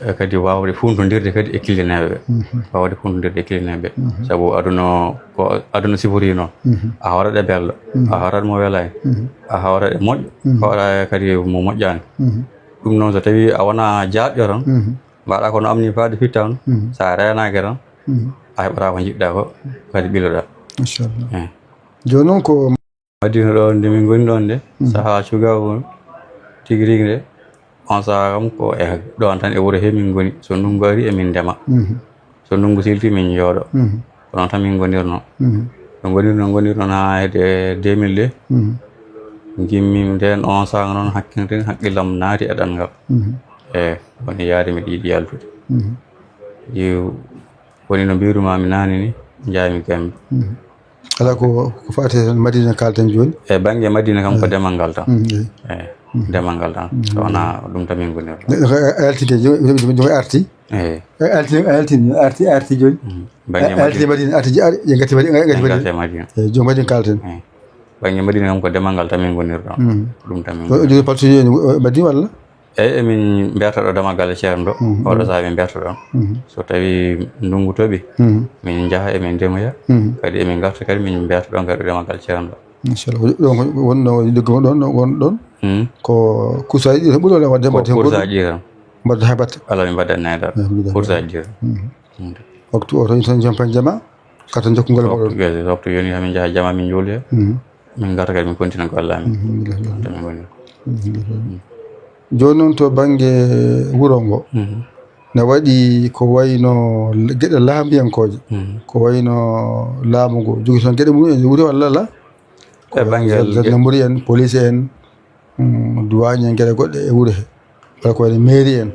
E kadi waawde funtondirde kadi e killineeɓe ɓe. Mhm. Waawde funtondirde e killineeɓe ɓe. Mhm. Sabu aduna o, ko aduna sifori noon. Mhm. A hawrat e belɗo, mhm, a hawrat mo welaani, mhm, a hawrat e moƴƴo, mhm, a hawrat kadi mo moƴƴaani. Mhm. Ɗum noon, so tawii a wonaa jaaɗɗo tan, mhm, mbaɗa ko no amni faade fittaano, mhm, so a reenaaki tan, mhm, a heɓataa ko njiɗɗaa ko, kadi ɓiloɗaa. Machallah. Eh. Jooni noon ko Madina ɗo nde min ngoni ɗon nde, mhm, sahaa cugaagu tigi rigi nde, on sahaa kam ko e ɗon tan e wuro he min ngoni. So ndunngu ari emin ndema. Mhm. So ndunngu silti min njooɗo. Mhm. Ko noon tan min ngonirno. Mhm. No ngonirno, ngonirno haa hedde deux mille deux. Mhm. Ngimmi ndeen on sahaa noon hakkille, hakkillam naati e ɗanngal. Mhm. E woni yaade miɗo yiɗi yaltude. Mhm. Woni no mbiirumaami naane ni, njaami Gambie. Mhm. Alaa ko, ko faati e Madina kaalten jooni? E bannge Madina kam ko, eh, demal ngal tan. Mhm, eyi. Eyi, mhm, demal ngal tan. Mhm. So wonaa ɗum tan min ngonirɗo. Ne, ne, a yalti ke, joom, joom, joom arti? Eyi. A yalti, a yalti, arti, arti jooni? Mhm. Bannge a yalti Madina. Madina, arti, ari, ƴe ngati Madina, ngati Madina. Ngati Madina. Eyi, joom Madina kaalten. Eyi. Bannge Madina kam ko demal ngal tan min ngonirɗo. Mhm. Ko ɗum tan min ngonirɗo. O, o jogi paltoji en, o, Madina walla? Eyi, emin mberta ɗo Damaggal e Ceerno ɗo. Mhm. Oɗo sahaa min mberta ɗon. Mhm. So tawii ndunngu toɓi, mhm, min njaha emin ndemoya. Mhm. Kadi emin ngarta kadi min mberta ɗon kadi ɗo Damaggal Ceerno ɗo. Machallah. Ko ɗon ko wonno, ɗon, ɗon, ɗon, ɗon. Mhm. Ko kursaaji ɗi tan ɓuri walla wadde, ko wadde kursaaji ɗi tan. Mbaɗa hay batte. Alaa, min mbaɗa nayi dal. Alhamdulillah. Furtaaji diri. Waktu o tan, tan jom pan jama. Kata jokkugol moɗon. Waktu yoni hamin jaha jama min juuli. Min garta kadi min kontina golle amin. Alhamdulillah. Min ngoni. Jooni noon to bannge wuro ngo, ne waɗi ko wayno geɗe laambiyankooje, ko wayno laamu ngo jogii toon geɗe mum en wuro walla la? E bannge zandamori en, police en, duwaañ en, geɗe goɗɗe e wuro he. Walla ko wayno mairie en,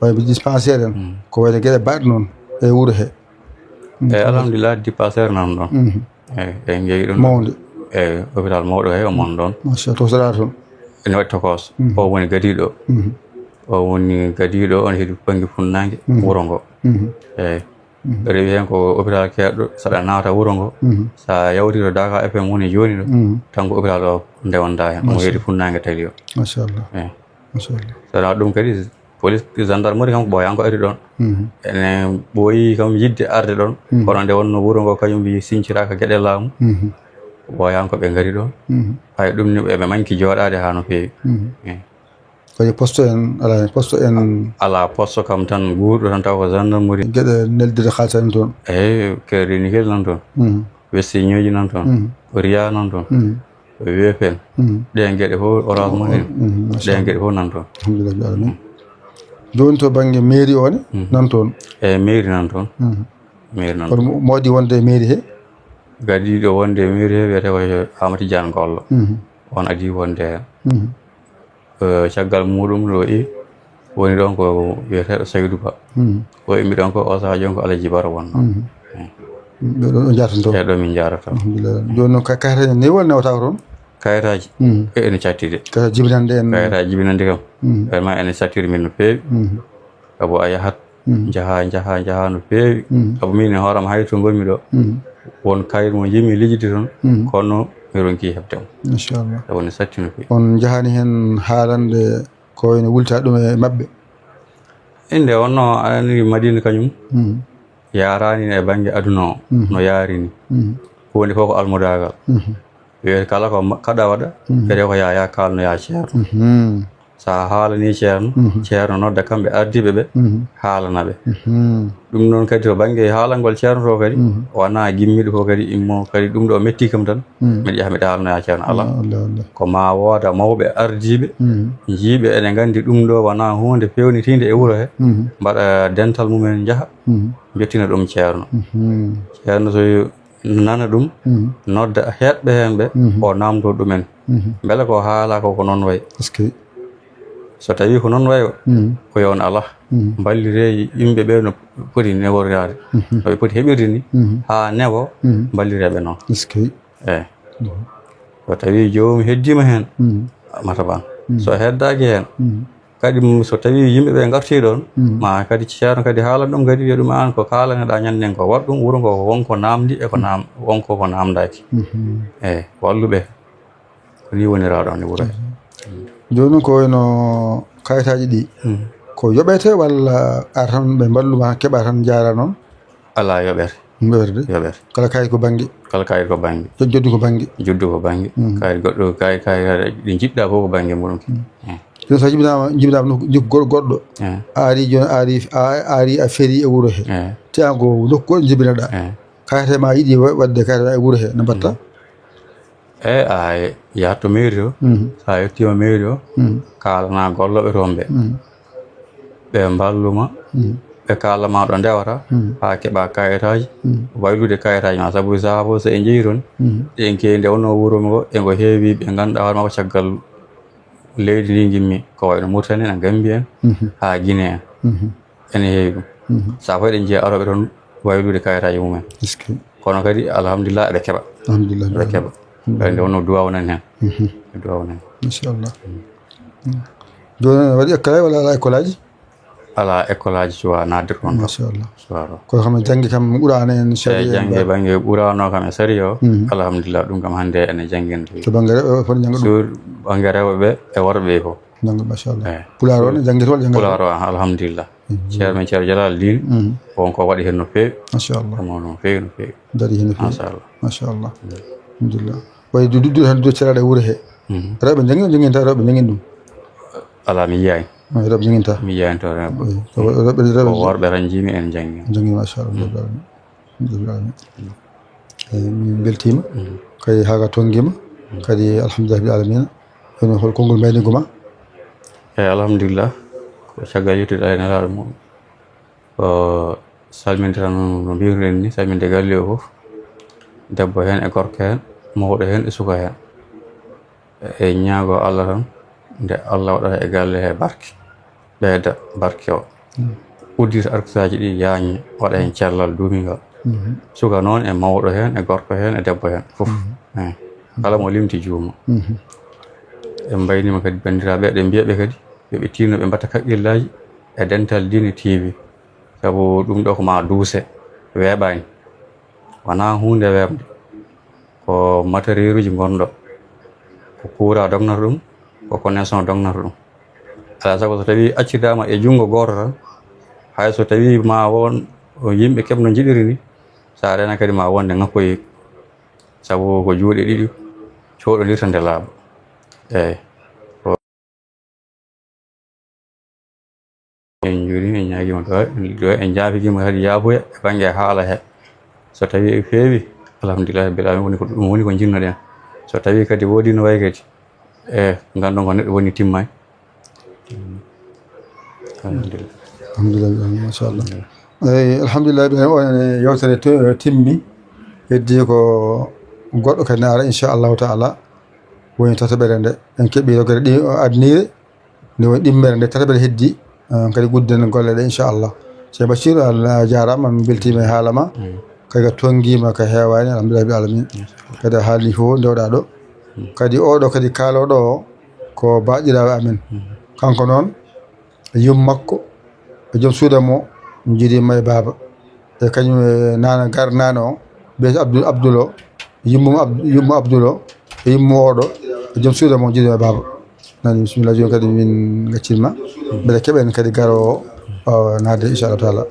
wayno dispensaire en, ko wayno geɗe baɗɗe noon e wuro he. Eyi, alhamdulillah, dispensaire nan ɗon. Eyi, eyi, njeyi ɗum. Mawnde. Eyi, hôpital mawɗo he, o mon ɗon. Machallah, to saɗa toon. Ene waɗi tokos. O woni gadiiɗo. O woni gadiiɗo, on heedi bannge funnaange wuro ngo. Eyi. Rewi heen ko hôpital keerɗo, saɗa naata wuro ngo. Sa yawtiro Daaka F M woni jooni ɗo, tan ko hôpital o ndewanɗa heen. Omo heedi funnaange tali o. Machallah. Eyi. Machallah. Saɗa ɗum kadi, police, gendarmerie kam ko ɓooyaanko ari ɗon. Ene ɓooyi kam yiɗde arde ɗon. Kono nde wonno wuro ngo kañum mbi sinciraaka geɗe laamu. Ɓooyaanko ɓe ngari ɗon. Hay ɗum ni ɓe manki jooɗaade haa no feewi. Eyi. Kadi poste en, alaa heen poste en? Alaa poste kam tan guurɗo tan taw ko gendarmerie. Geɗe neldira haalta en toon? Eyi, crédit nickel nan toon. Western Union nan toon. Ria nan toon. Weefen. Ɗeen geɗe fof, Orange Money. Ɗeen geɗe fof nan toon. Alhamdulillah rabbil alamin. Jooni to bannge mairie o ne, nan toon? Eyi, mairie nan toon. Mairie nan toon. Kono mo waɗi wonde e mairie he? Gadiiɗo wonde e mairie he wiyetee ko Amadou Tidiane Gollo. On adii wonde heen. Eh, caggal muɗum ɗo i woni ɗon ko wiyeteeɗo Saydou Ba. O immi ɗon ko o sahaa jooni ko Alaji Baro wonno. Ɓe ɗo, ɗo jarata toon. Eyi, ɗo min jarata. Alhamdulillah. Jooni noon ka-, kayitaaji ne woni newtaaka toon? Kayitaaji, e, ene catti de. Kayitaaji jibinande en. Kayitaaji jibinande kam. Vraiment ene cattiri min no feewi. Sabu a yahat, njaha, njaha, njaha no feewi. Sabu min e hooram hay to ngonmi ɗo, won kayit mo njiɗmi lijjide toon, kono mi ronki heɓde mo. Inchallah. Sabu ne satti no feewi. On njahani heen haalande ko ene wulta ɗum e maɓɓe? Inde wonno aɗa anndi Madina kañum yaaraani e bannge aduna o, no yaari ni. Huunde fof ko almudaagal. Wiyete kala ko ma-, kaɗa waɗa, kadi ko yaa, yaa kaalno yaa ceerno. So a haalanii ceerno, ceerno nodda kamɓe ardiiɓe ɓe, haalana ɓe. Ɗum noon kadi to bannge haalangol ceerno to kadi, wonaa gimmiiɗo ko kadi immo kadi ɗum ɗo metti kam tan, miɗa yaha miɗa haalanoya ceerno, alaa. Ko ma wooda mawɓe ardiiɓe, jiiɓe ene nganndi ɗum ɗo wonaa huunde feewnitiinde e wuro he, mbaɗa dental mumen njaha, njottina ɗum ceerno. Ceerno so nana ɗum, nodda heɗɓe heen ɓe, o naamndoo ɗumen. Mbele ko haala ko, ko noon wayi? Est-ce que? So tawii ko noon wayi o, ko yo on alaa. Mballiree yimɓe ɓe no poti neworaade. No ɓe poti heɓirde ni, haa newo, mballiree ɓe noon. Est-ce que? Eey. So tawii joomum heddiima heen, mataban. So heddaaki heen, kadi m-, so tawii yimɓe ɓe ngartii ɗoon, ma kadi ceerno kadi haalan ɗum kadi, wiya ɗum aan ko kaalane-ɗaa ñande ko waɗ ɗum, wuro ngo ko won ko naamndi e ko naam-, won ko ko naamndaaki. Eey, wallu ɓe. Ko nii woniraɗo ne wuro he. Jooni noon ko wayno kayitaaji ɗi, ko yoɓete walla a tan ɓe mballuma keɓa tan njaara noon? Alaa, yoɓete. Yoɓete de? Yoɓete. Kala kayit ko bannge? Kala kayit ko bannge. Jo-, joddu ko bannge? Joddu ko bannge. Kayit goɗɗo, kayit, kayit ɗi njiɗɗa fof ko bannge muɗum. Jooni so jibinaama, jibinaama nokku, nokku goɗ-, goɗɗo. Eey. A ari jooni, a ari, a, a ari a ferii e wuro he. Eey. Te aan ko nokku goɗɗo jibinaɗaa. Eey. Kayit he ma yiɗi wa-, waɗde kayit ma e wuro he, no mbaɗta? Eey, a yahat to mairie o. So a yettiima mairie o, kaalanaa gollooɓe toon ɓe. Ɓe mballuma, ɓe kaalana ma ɗo ndewata, haa keɓa kayitaaji, waylude kayitaaji ma. Sabu sahaa fof so en njehii toon, ɗen keewi nde wonnoo wuro ngo, e ngo heewi ɓe ngannduɗaa hoore ma ko caggal leydi ndi ngimmi, ko wayno Mauritanie en, Gambie en, haa Guinée en. Ene heewi ɗum. Sahaa fof eɗen njiya arooɓe toon waylude kayitaaji mumen. Est-ce que? Kono kadi, alhamdulillah, eɓe keɓa. Alhamdulillah. Eɓe keɓa. Kadi nde wonnoo duwaaw nan heen. Duwaaw nan. Inchallah. Jooni waɗi école walla alaa école aji? Alaa école aji cuwa naatde toon. Machallah. Cuwa ɗo. Kono kam jannge kam Qur'aana en, eey, sariya en jannge ba- bannge Qur'aana o kam e sariya o. Alhamdulillah, ɗum kam hannde ene janngina. To bannge rewɓe fof jannga ɗum? Sur bannge rewɓe ɓe e worɓe ɓe fof. Jannga, machallah. Eey. Pulaar o ne jannge to walla jannga? Pulaar o, ah, alhamdulillah. Ceerno men Ceerno Jalal Diin, won ko waɗi heen no feewi. Machallah. Ko mawɗo no feewi, no feewi. Daɗi heen no feewi. Machallah. Machallah. Alhamdulillah. Wayi du-, du-, du-, tan du-, ceraɗe wuro he. Rewɓe njanngi, njannginta rewɓe njanngi ɗum? Alaa, mi yiyaani. Rewɓe njannginta. Mi jeyanto rewɓe. Ko worɓe tan njimi en njanngi. Njanngi, machallah. Alhamdulillah. Eyi, min mbeltiima. Kadi haa ga tonngiima. Kadi alhamdulillahi rabbil alamina. Kono hol konngol mbaynigu ma? Eyi, alhamdulillah. Ko caggal yettude Allah e Nelaaɗo mum. Ko salmindiral mum no mbiruɗen ni, salminde galle o fof. Debbo heen e gorko heen, mawɗo heen e suka heen. E ñaago Allah tan, nde Allah waɗata e galle he barke, ɓeyda barke o. Uddita arkisaaji ɗi yaañña, waɗa heen cellal duumingal. Suka noon e mawɗo heen, e gorko heen, e debbo heen fof. Eyi. Kala mo limti juuma. En mbayniima kadi banndiraaɓe, eɗen mbiya ɓe kadi, yo ɓe tiino ɓe mbatta kaqqillaaji e Dental Diine T V. Sabu ɗum ɗo ko maa duuse, weeɓaani. Wonaa huunde weeɓde. Ko matériel uji ngonɗo. Ko kuuraa dognata ɗum, ko connexion dognata ɗum. Alaa sago so tawii accidaama e junngo gooto tan, hay so tawii ma won yimɓe keɓno njiɗiri ni, so a rena kadi ma wonde ŋakkoyi. Sabu ko juuɗe ɗiɗi, coɗondirta nde laaɓa. Eyi. En njuuriima, en ñaagiima duwaaw, en duwaaw, en njaafidiima kadi yaafuya e bannge haala he. So tawii e feewi, alhamdulillahi rabbil aalamiina, woni ko, ɗum woni ko njiɗno-ɗen. So tawii kadi woodii no wayi kadi, e nganndon ko neɗɗo woni timmaani. Alhamdulillah. Alhamdulillah, machallah. Eyi, alhamdulillah, ɓe on yewtere to-, timmi. Heddii ko goɗɗo kadi ne ara, inchallahu taala. Woni tataɓere nde. En keɓii rogere ɗi-, adnire. Nde woni ɗimmere nde tataɓere heddii. Eh, kadi gudden golle ɗe, inchallah. Sey Bachir, Allah jaaraama, min mbeltiima e haala ma. Kadi ka tonngiima ka heewaani, alhamdulillahi rabbil aalamiina. Kadi a haalni fof ndewɗaa ɗo. Kadi oɗo kadi kaalooɗo o, ko baaɗiraawo amen. Kanko noon, e yummum makko, e joom suudu mo, njiidiima e baaba. E kañum e nana gar nana o, biyetee Abdul, Abdul o, yummum Ab-, yummo Abdul o, e yummo oɗo, e joom suudu mo, njiidiima e baaba. Nani, bisimilla, jooni kadi min ngaccinma. Mbele keɓen kadi garoowo o, o naatde, inchallahu taala.